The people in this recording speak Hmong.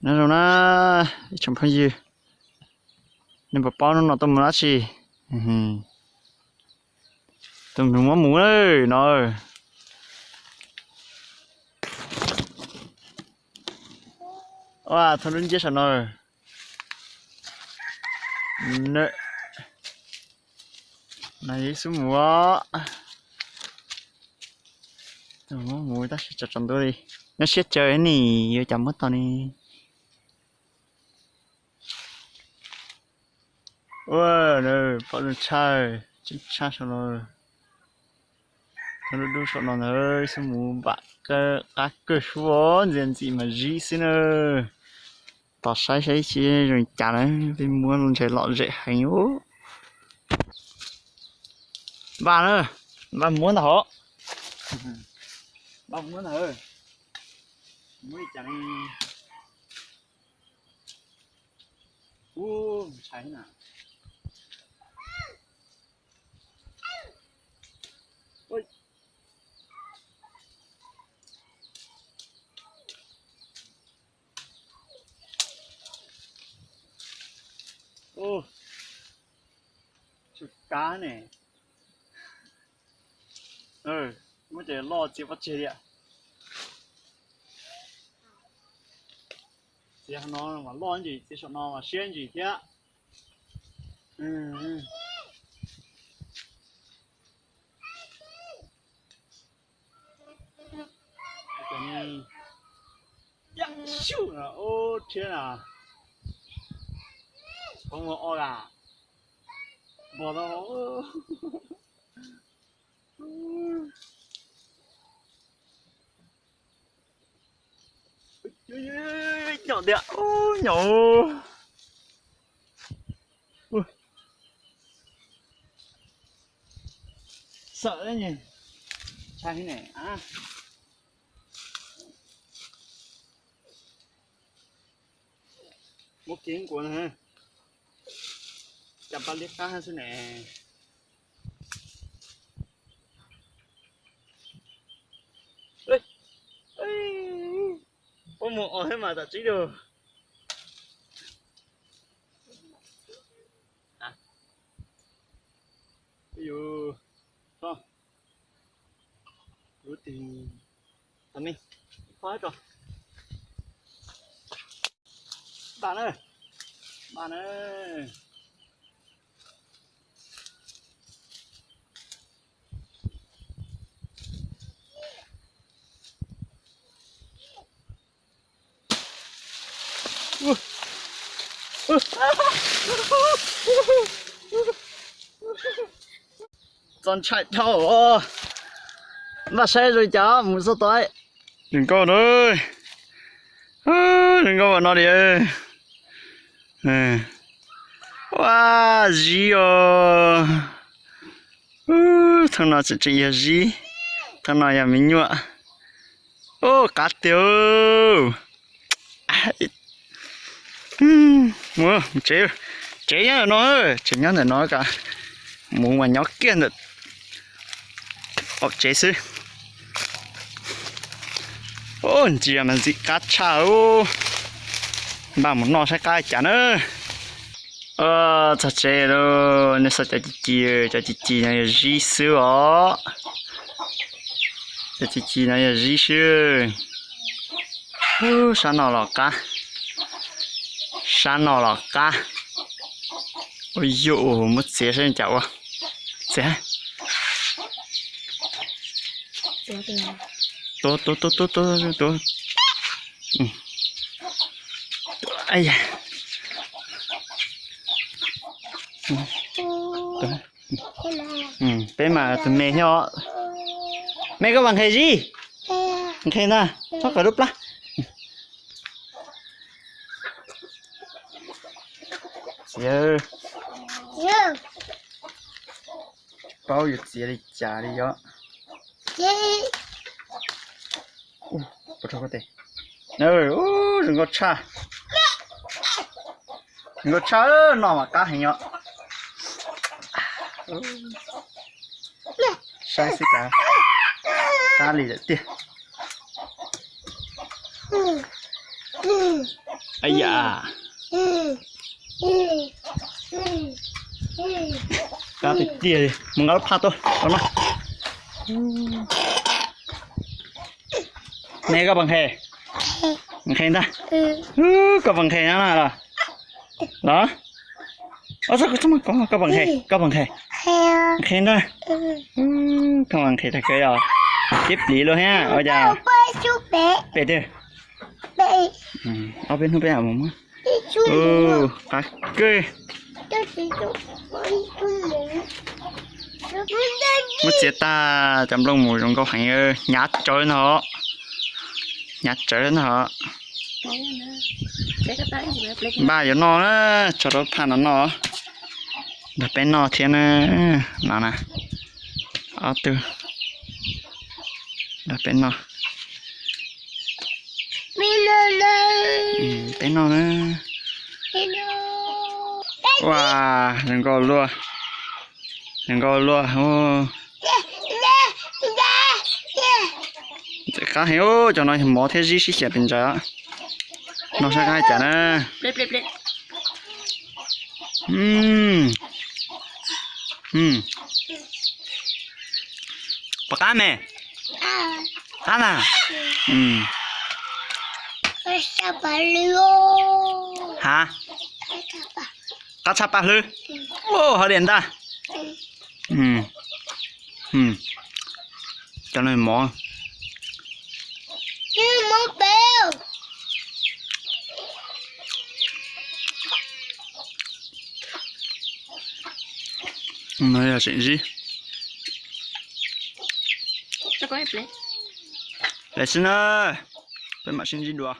Nyob zoo na ib tsoom phooj ywg, nej puas paub hnub no tuaj mus dab tsi? Tuaj mus muab muv na no. Ua thoob lub nciab saum no. No yog ib xub muv os. Muab muv tab sis tsaus tsaus ntuj li. Nyob siab tsawv ni, yuav cas muab tau ni. Ua, pom zoo tshaj, tseem tshaj saum no. Thoob lub dub saum no ntag, ib xub muv npam qab kawg suab, ntxias ntxim mas zib xwb na. Tos saib saib ib tsi zoo cas na, peb muab ntshe lom zem heev. Npaj na, npaj muab ntag hov. Npaj muab ntag. Muab li cas li. Ub, ntshai na. Tsw kab ne. Muab cov loj txiav pov tseg li. Txiav no mas loj ntsis, txiav saum no mas siab ntsis thiab. Ub, rhiab na. Pab muag o las. Npog tau. Nyom tiag, nyom. Xawm, ntshai ne. Muab kiag nkuav na. Cas pab liab qab xwb ne. Pab muag o thiab mas tam tsib dua. Npaj na, npaj na. Txaus ntshai dhau. Npaj saib zoo cas mus txog tod. Zoo nkauj na. Zoo nkauj no li. Ua zib os. Thaj no tseem tseem yog zib, thaj no yog me nyuam. Ub, qab tiag. Mus tsev, tsev nyob ntawm no, tsev nyob ntawm no, mus mas nyob kiag ntawm qaum tsev xwb. Ub, ntsia mas ntxim qab tshaj. Npaj mus noj saib qab cas na. Txog tsev lawm, nej saib cov ci ci, cov ci ci no yog zib xwb os. Cov ci ci no yog zib xwb. Ub, sab no los qab, sab no los qab. Ua yuj, muab txiav saib cas ua. Txiav. Tuav, tuav, tuav, tuav, tuav. Peb mas tus me thiab os. Me, koj vas nqhis zib. Nqhis ntag, txhob khaws lub plab. Txiav. Paub yuav txiav li cas li os. Ub, zoo nkauj tshaj. Zoo nkauj tshaj, noj mas qab heev os. Saib xwb kav, qab li lawm tiag. Aya. Qab tiag tiag li, mus nqa lub phaj tuaj rau no. Ne koj puas nqhis? Nqhis ntag. Koj puas nqhis no na los? Los? Os, koj puas nqhis? Koj puas nqhis? Nqhis ntag. Koj puas nqhis tag kawg yog? Tib plis luaj thiab ua cas? Pem twg? Ob peb hnub peb mus muab. Qab kawg. Muab txiav tag cov nplooj mus zoo nkauj heev, hnyav tsawv no. Hnyav tsawv no. Npaj yuav noj na, tso rau phaj no noj. Nrog peb noj thiab na. No na. Ob tug. Nrog peb noj. Peb noj na. Ua, zoo nkauj luaj. Zoo nkauj luaj. Ntxim qab heev, cov no yog mov thiab zib sib xyaw pes ntsaws. Noj saib qab cas na. Puas qab me? Qab na. Ha, qab tshaj paj hlwb. Hav diam ntag. Cov no mov. No yog tseem zib. Peb xwb na, peb mam sib ntsib dua.